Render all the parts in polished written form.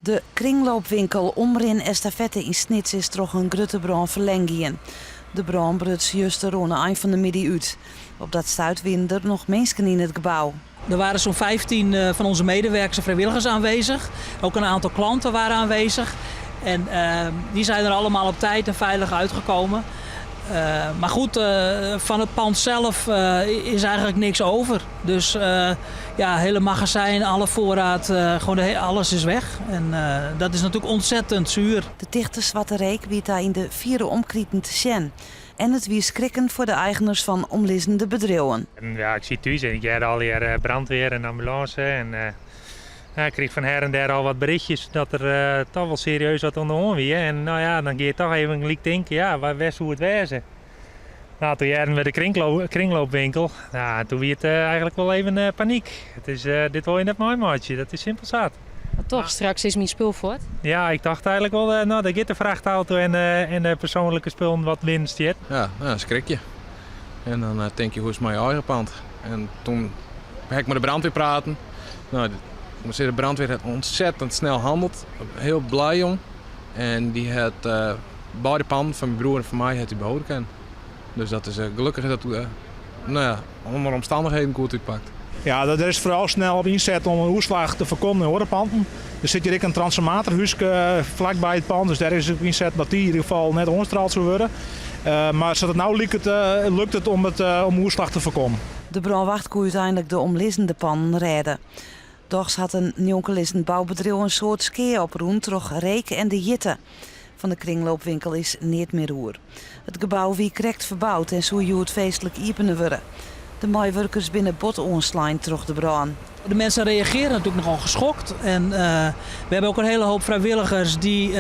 De kringloopwinkel Omrin Estafette yn Snits is troch in grutte brân ferlern gien. De brân bruts juster oan de ein fan de middei út. Op dat stuit wiene der noch minsken yn it gebou. Er waren zo'n 15 eh, van onze medewerkers en vrijwilligers aanwezig. Ook een aantal klanten waren aanwezig. En uh, die zijn er allemaal op tijd en veilig uitgekomen. Uh, maar goed, uh, van het pand zelf is eigenlijk niks over. Dus ja, hele magazijn, alle voorraad, gewoon alles is weg. En dat is natuurlijk ontzettend zuur. De tichte swarte reek wie daar yn de fiere omkriten te sjen. En it wie skrikken foar de eigeners fan omlizzende bedriuwen. En ja, ik siet thús en ik hearde allegear brandweer en ambulânse. En ja, ik krige fan her en der al wat berichtjes dat der toch wol serieus wat oan de hân wie. En no ja, dan gean je toch even gelyk tinken, ja, wêr soe it wêze? No, doe hearden we de kringloopwinkel. Ja, doe wie it eigenlik wol even panyk. It is, dit wol je net meimeitsje, dat is simpel sat. Maar toch, straks is myn spul fuort. Ja, ik tocht eigenlik wol, no, dêr giet de frachtauto en de persoanlike spullen wat binnen stiet. Ja, no, dan skrik je. En dan tink je, hoe is it mei je eigen pand? En doe ha ik mei de brandweer praten. No, ik moat sizze, de brandweer hat ontzettend snel handeld. Hiel bliid om. En dy hat beide pannen fan myn broer en fan my hat dy behâlde kinnen. Dus dat is gelokkich is dat no ja, ûnder omstannichheden goed útpakt. Ja, der is foaral snel op ynset om in oerslach te foarkommen yn oare panden. Der sit hjir ek in transformatorhúske flakby it pân, dus dêr is op ynset dat dy yn ieder gefal net oanstraald soe wurde. Mar sa't it no liket, lukt it om it om oerslach te foarkommen. De brânwacht koe úteinlik de omlizzende pannen rêde. Dochs hat in njonkenlizzend boubedriuw in soad skea oprûn troch reek en de hjitte. Fan de kringloopwinkel is neat mear oer. It gebou wie krekt ferboud en soe hjoed feestlik iepene wurde. De meiwurkers binne bot oanslein troch de brân. De mensen reageren natuurlijk nogal geschokt. En we hebben ook een hele hoop vrijwilligers die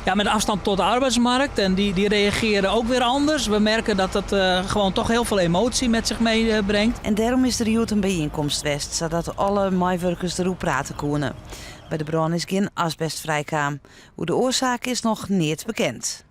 ja, met afstand tot de arbeidsmarkt. En die reageren ook weer anders. We merken dat dat gewoon toch heel veel emotie met zich meebrengt. En dêrom is der hjoed in byienkomst west, sadat alle meiwurkers deroer prate koene. By de brân is gjin asbest frijkaam. Oer de oarsaak is noch neat bekend.